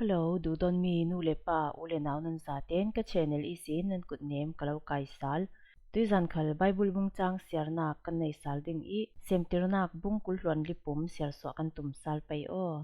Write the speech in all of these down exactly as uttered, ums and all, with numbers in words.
Hello, duhdawtmi nu le pa, u le nau nan zaten ka channel ihsin nan kutnem ka lo kaisal. Tuizan khal Bible bung chang siarnak kan nei sal ding ih, Semtirnak bung kul hluan li pum siarsuah kan tum sal pei aw.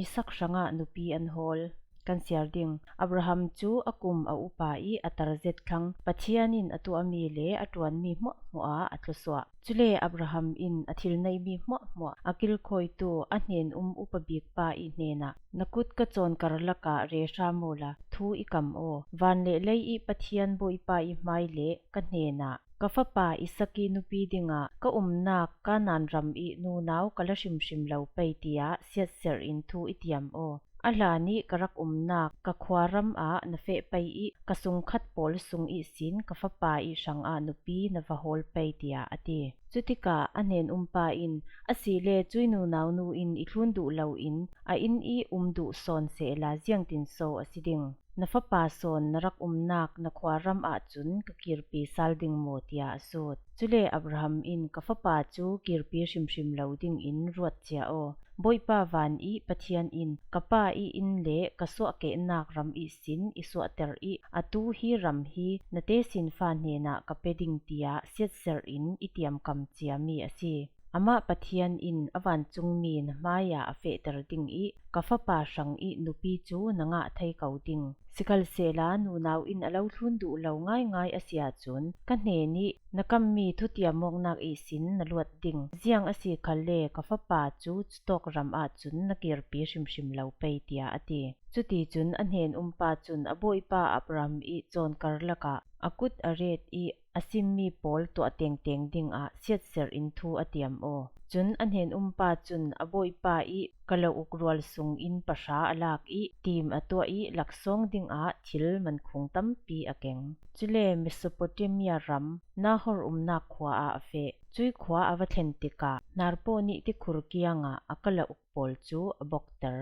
Isak hrangah nupi an hawl. Kan siar ding. Abraham cu a kum a upa ih a tarzet thlang. Pathian in a tuahmi le a ṭuanmi hmuahhmuah ah a thluasuah. Cule Abraham in a thil neihmi hmuahhmuah a kilkhawitu a hnen-um upa bikpa ih hnenah, "Na kut ka cawnkar lakah re hram awla thu i kam aw. Van le lei ih Pathian Bawipa ih hmai le ka hnenah, 'Ka fapa Isak ih nupi dingah ka umnak Kanaan ram ih nunau ka la hrimhrim lo pei,' tiah siatserh in thu i tiam aw. A hlan ih ka rak umnak ka khuaram ah na feh pei ih ka sungkhat pawl sung ihsin ka fapa ih hrangah nupi na va hawl pei," tiah a ti. Cutikah a hnen-umpa in, "Asile cuih nunau nu in i thlun duh loin a inn ih um duh sawn sehla ziangtinso a si ding? Na fapa sawn na rak umnak na khuaram ahcun ka kirpi sal ding maw?" tiah a sut. Cule Abraham in, "Ka fapa cu kirpi hrimhrim lo dingin ruat cia aw. Bawipa van ih Pathian in, 'Ka pa ih inn le ka suahkehnak ram ihsin i suahter ih atu hi ram hi na tesinfa hnenah ka pe ding,' tiah siatserh in i tiamkam ciami a si. Amah Pathian in a vancungmi na hmaiah a fehter ding ih ka fapa hrang ih nupi cu na ngah thei ko ding. Sikhalsehla nunau in a lo thlun duh lo ngaingai a si ahcun ka hnenih na kammi thutiam awknak ihsin na luat ding. Ziang a si khalle ka fapa cu cutawk ram ahcun na kirpi hrimhrim lo pei," tiah a ti. Cuticun a hnen-umpa cun a bawipa Abraham ih cawnkar lakah a kut a ret ih a simmi pawl tuah tengteng dingah siatserh in thu a tiam aw. Cun a hnen-umpa cun a bawipa ih kalauk rual sungin pahra a lak ih tim a tuah ih laksawng dingah thil mankhung tampi a keng. Cule Mesopotamia ram Nahor umnak khua ah a feh. Cuih khua a va thlen tikah hnarpawh nih tikhur kiangah a kalauk pawl cu a bokter.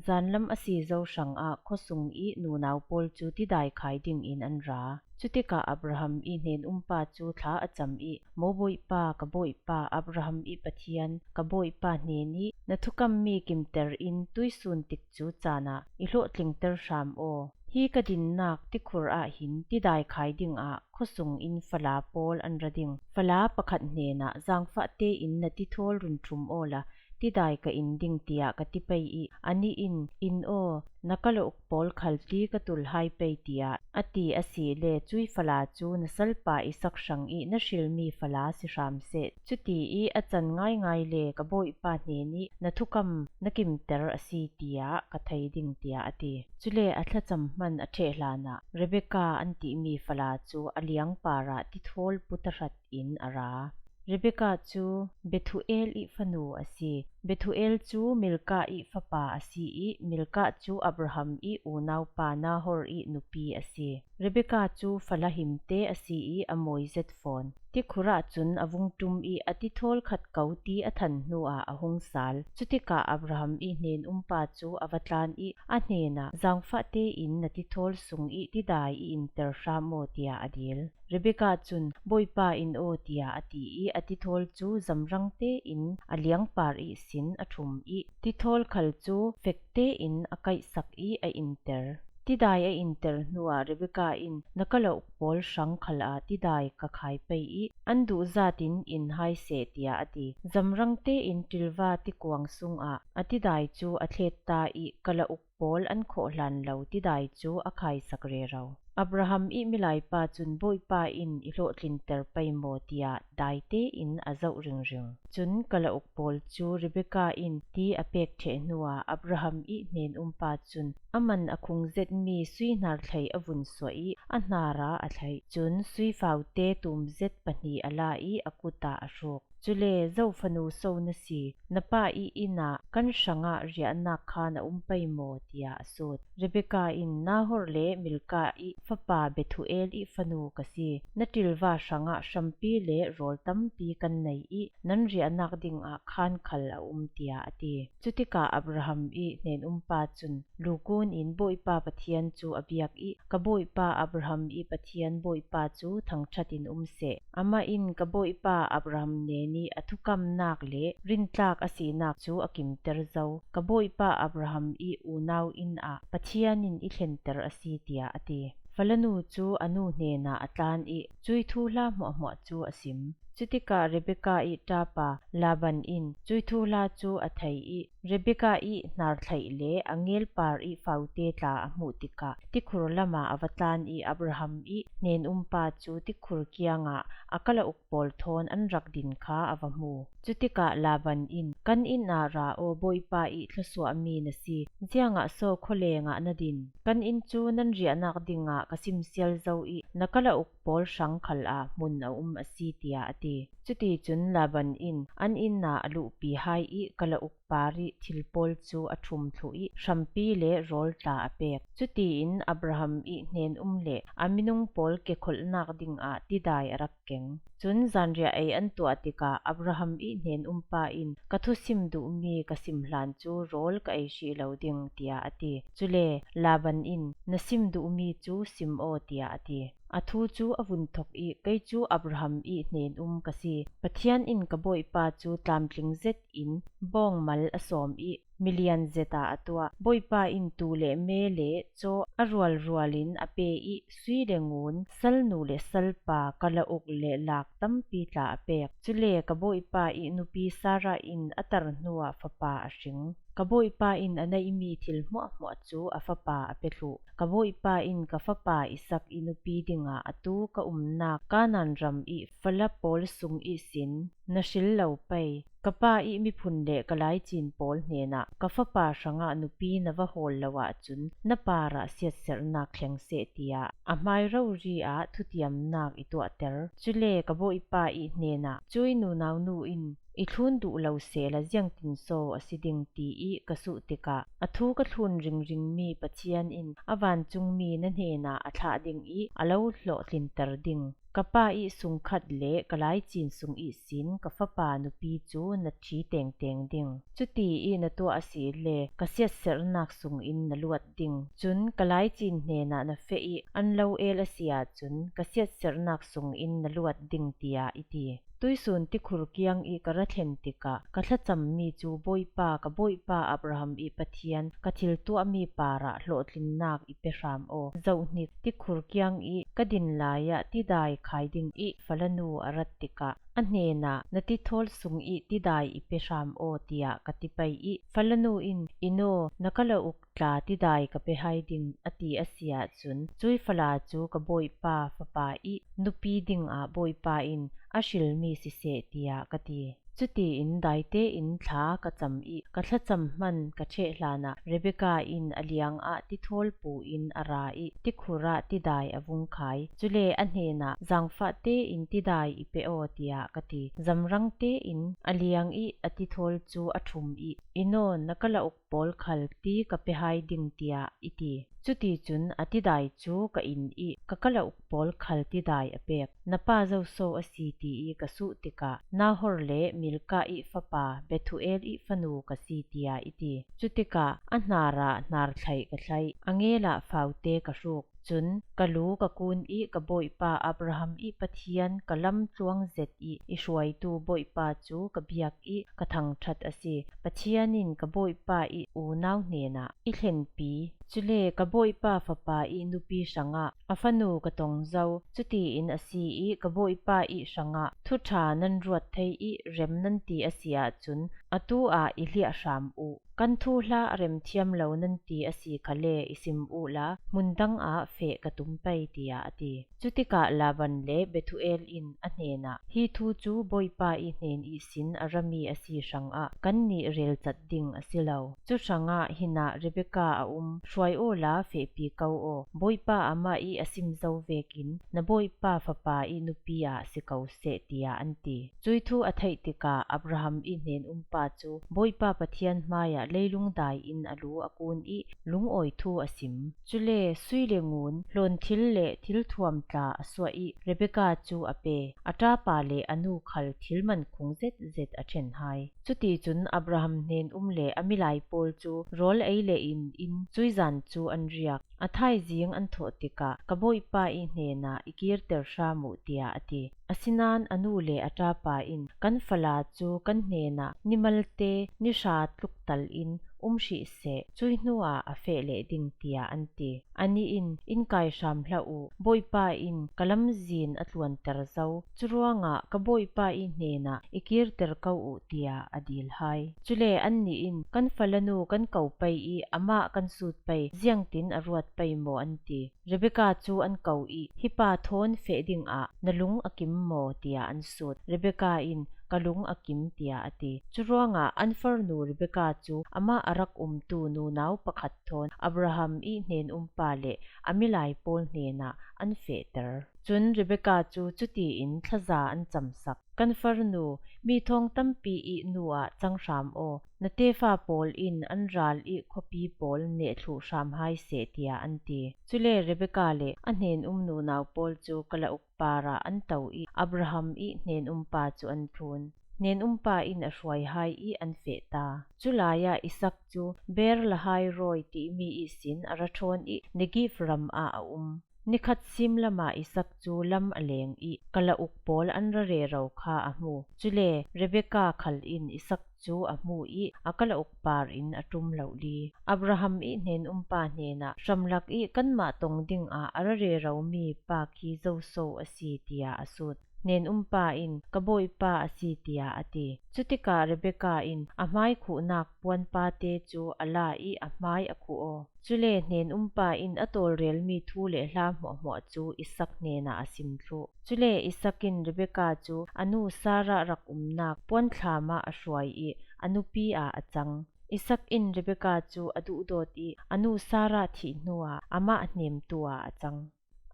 Zanlam a si zo hrangah khuasung ih nunau pawl cu tidai khai dingin an ra. Cutikah Abraham ih hnen-umpa cu thla a cam ih, "Maw Bawipa, ka bawipa, Abraham ih Pathian, ka bawipa hnenih na thukammi kimter in tuihsun tik cu caan ah i hlawhtlingter hram aw. Hi ka dinnak tikhur ah hin tidai khai dingah khuasung in fala pawl an ra ding. Fala pakhat hnenah, 'Zaangfah tein na tithawl run ṭhum awla tidai ka in ding,' tiah ka ti pei ih, anih in, 'In aw, na kalauk pawl khal tli ka tul hai pei,' tiah a ti a si le cuih fala cu na salpa Isak hrang ih na hrilmi fala si hram seh. Cuti ih a can ngaingai le ka bawipa hnenih na thukam na kimter a si tiah ka thei ding," tiah a ti. Cule a thlacam hman a ṭheh hlanah Rebekah an timi fala cu a liangpar ah tithawl pu tahrat in a ra. Rebekah cu Bethuel ih fanu a si. Bethuel cu Milkah ih fapa a si ih, Milkah cu Abraham ih unaupa Nahor ih nupi a si. Rebekah cu fala himte a si ih a mawi zet fawn. Tikhur ah cun a vung ṭum ih a tithawl khat ko ti a than hnuah a hung sal. Cutikah Abraham ih hnen-umpa cu a va tlan ih a hnenah, "Zaangfah tein na tithawl sung ih tidai i inter hram aw," tiah a dil. Rebekah cun, "Bawipa in aw," tiah a ti ih a tithawl cu zamrang tein a liangpar ihsin a ṭhum ih tithawl khal cu fek tein a kaihsak ih a inter. Tidai a inter hnuah Rebekah in, "Na kalauk pawl hrang khal ah tidai ka khai pei ih an duh zatin in hai seh," tiah a ti. Zamrang tein ṭilva tikuang sungah a tidai cu a thlet ta ih kalauk pawl an khawh hlan lo tidai cu a khaisak rero. Abraham ih milaipa cun Bawipa in i hlawhtlinter pei maw tiah dai tein a zoh ringring. Cun kalauk pawl cu Rebekah in ti a pek ṭheh hnuah Abraham ih hnen-umpa cun a man a khung zetmi sui hnarthlei a vun suah ih a hnar ah a thlaih. Cun sui faute tum zet pahnih a la ih a kut ah a hruk. Cule, "Zo fanu so na si? Na pa ih inn ah kan hrangah riahnak khan a um pei maw?" tiah a sut. Rebekah in, "Nahor le Milkah ih fapa Bethuel ih fanu ka si. Na ṭilva hrangah hrampi le rawl tampi kan nei ih nan riahnak dingah khan khal a um," tiah a ti. Cutikah Abraham ih hnen-umpa cun lu kun in Bawipa Pathian cu a biak ih, "Ka bawipa Abraham ih Pathian Bawipa cu thangṭhat in um seh. Amah in ka bawipa Abraham nen nih a thukamnak le rintlak a sinak cu a kimter zo. Ka bawipa Abraham ih unau inn ah Pathian in i thlenter a si, tiah a ti. Falanu cu a nu hnenah a tlan ih cuih thuhla hmuahhmuah cu a sim. Cutikah Rebekah ih ṭapa Laban in cuih thuhla cu a thei ih, Rebekah ih hnarthleih le a ngelpar ih faute tla a hmuh tikah tikhur lamah a va tlan ih, Abraham ih hnen-um pa cu tikhur kiangah a kalauk pawl thawn an rak din kha a va hmu. Cutikah Laban in, "Kan inn ah ra aw, bawipa ih thluasuahmi na si. Ziangah so khualengah na din? Kan inn cu nan riahnak dingah ka simsial zo ih na kalauk pawl hrang khal ah hmun a um a si," tiah a ti. Cuticun Laban in an inn ah a luhpi hai ih kalauk par ih thil pawl cu a ṭhum thluh ih hrampi le rawl tla a pek. Cutiin Abraham ih hnen-um le a minung pawl kekholhnak dingah tidai a rak keng. Cun zanriah ei an tuah tikah Abraham ih hnen-um pa in, "Ka thusim duhmi ka sim hlan cu rawl ka ei hrih lo ding," tiah a ti. Cule Laban in, "Na sim duhmi cu sim aw," tiah a ti. A thu cu a vun thok ih, "Kei cu Abraham ih hnen-um ka si. Pathian in ka bawipa cu tlamtling zet in bawngmal a sawm ih milian zet ah a tuah. Bawipa in tuu le me le caw a rualrual in a pe ih, sui le ngun, salnu le salpa, kalauk le lak tampi tla a pek. Cule ka bawipa ih nupi Sarah in a tar hnuah fapa a hring. Ka bawipa in a neihmi thil hmuahhmuah cu a fapa a pe thluh. Ka bawipa in ka fapa Isak ih nupi dingah atu ka umnak Kanaan ram ih fala pawl sung ihsin na hril lo pei. Ka pa ih miphun le ka laicin pawl hnenah ka fapa hrangah nupi na va hawl lo ahcun na parah siatserhnak thleng seh," tiah a hmai rori ah thutiamnak i tuahter. Cule ka bawipa ih hnenah, "Cuih nunau nu in i thlun duh lo sehla ziangtin so a si ding?" ti ih ka suh tikah, "A thu ka thlun ringringmi Pathian in a vancungmi na hnenah a thlah ding ih a lo hlawhtlinter ding. Ka pa ih sungkhat le ka laicin sung ihsin ka fapa nupi cu na ṭhi tengteng ding. Cuti ih na tuah a si le ka siatserhnak sungin na luat ding. Cun ka laicin hnenah na feh ih an lo el a si ahcun ka siatserhnak sungin na luat ding," tiah i ti. Tuihsun tikhur kiang ih ka ra thlen tikah ka thlacammi cu Bawipa, ka bawipa Abraham ih Pathian, ka thil tuahmi parah hlawhtlinnak i pe hram aw. Zohhnik tikhur kiang ih ka din lai ah tidai khai ding ih falanu a rat tikah a hnenah, 'Na tithawl sung ih tidai i pe hram aw,' tiah ka ti pei ih, falanu in, 'In aw, na kalauk tla tidai ka pe hai ding,' a ti a si ahcun, cuih fala cu ka bawipa fapa ih nupi dingah Bawipa in a hrilmi siseh, tiah ka ti. Cutiin daite in thla ka cam ih ka thlacam hman ka ṭheh hlanah Rebekah in a liangah tithawl pu in a ra ih tikhur ah tidai a vung khai. Cule a hnenah, 'Zangfah tein tidai i pe aw,' tiah ka ti. Zamrang tein a liang ih a tithawl cu a ṭhum ih, 'In aw, na kalauk pawl khal ti ka pe hai ding,' tiah i ti. Cuticun a tidai cu ka in ih ka kalauk pawl khal tidai a pek. Na pa zoso a si ti ih ka suh tikah Nahor le Milkah ih fapa Bethuel ih fanu ka si, tiah i ti. Cutikah a hnarah hnarthleih ka tlaih, a ngelah faute ka hruk. Cun ka lu ka kun ih ka bawipa Abraham ih Pathian, ka lamtluang zet ih i hruaitu Bawipa cu ka biak ih ka thangṭhat a si. Pathian in ka bawipa ih unau hnenah i thlenpi, cule ka bawipa fapa ih nupi hrangah a fanu ka tong zo. Cutiin a si ih ka bawipa ih hrangah thuṭha nan ruat thei ih rem nan ti a si ahcun, atu ah i hliah hram uh. Kan thuhla a remthiam lo nan ti a si khale i sim uhla, hmun dangah feh ka tum pei, tiah a ti. Cutikah Laban le Bethuel in a hnenah, "Hi thu cu Bawipa ih hnen ihsin a rami a si hrangah kannih relcat ding a si lo. Cu hrangah hinah Rebekah a um, hruai awla fehpi ko aw. Bawipa amah ih a sim zo vekin na bawipa fapa ih nupi ah si ko seh," tiah an ti. Cuih thu a theih tikah Abraham ih hnen-um pa cu Bawipa Pathian hmaiah leilung dai-in a lu a kun ih lungawi thu a sim. Cule sui le ngun, hlawnthil le thilthuam tla a suah ih Rebekah cu a pe. A ṭapa le a nu khal thil man khung zetzet a ṭhen hai. Cuticun Abraham hnen um le a milai pawl cu rawl ei le in in cuizan cu an riak. A thaizing an thawh tikah, "Ka bawipa ih hnenah i kirter hram uh," tiah a ti. Asinain a nu le a ṭapa in, "Kan fala cu kan hnenah ni malte ni hra tluktal in um hrih seh, cui hnuah a feh leh ding," tiah an ti. Anih in, "In kai hram hlah uh, bawipa in ka lamzin a tluanter zo. Curuangah ka bawipa ih hnenah i kirter ko uh," tiah a dil hai. Cule annih in, "Kan fala nu kan ko pei ih amah kan sut pei, ziangtin a ruat pei maw?" an ti. Rebekah cu an ko ih, "Hi pa thawn feh dingah na lung a kim maw?" tiah an sut. Rebekah in, "Ka lung a kim," tiah a ti. Curuangah an farnu Rebekah cu amah a rak umtu nunau pakhat thawn Abraham ih hnen umpa le a milai pawl hnenah an fehter. Cun Rebekah cu cutiin thlaza an camsak. "Kan farnu, mi thawng tampi ih nu ah cang hram aw, na tefa pawl in an ral ih khuapi pawl neh thluh hram hai seh," tiah an ti. Cule Rebekah le a hnen um nunau pawl cu kalauk parah an to ih Abraham ih hnen umpa cu an thlun. Hnen umpa in a hruai hai ih an feh ta. Culai ah Isak cu Beer-lahai-roi timi ihsin a ra ṭhawn ih Negev ram ah a um. Nikhat sim lamah Isak cu lam a leng ih kalauk pawl an ra rero kha a hmu. Cule Rebekah khal in Isak cu a hmu ih a kalauk par in a ṭum lohli. Abraham ih hnen umpa hnenah, "Hramlak ih kanmah tong dingah a ra reromi pa khi zoso a si?" tiah a sut. Hnen umpa in, "Ka bawipa a si," tiah a ti. Cutikah Rebekah in a hmaikhuhnak puanpate cu a la ih a hmai a khuh aw. Cule hnen umpa in a tawlrelmi thu le hla hmuahhmuah cu Isak hnenah a sim thluh. Cule Isak in Rebekah cu a nu Sarah rak umnak puanthlam ah a hruai ih a nupi ah a cang. Isak in Rebekah cu a duhdawt ih a nu Sarah thih hnuah amah hnemtu ah a cang.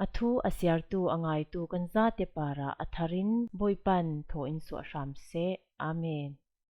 A thu a siartu a ngaitu kan zate parah a thar in Bawipa in thaw in suah hram seh. Amen.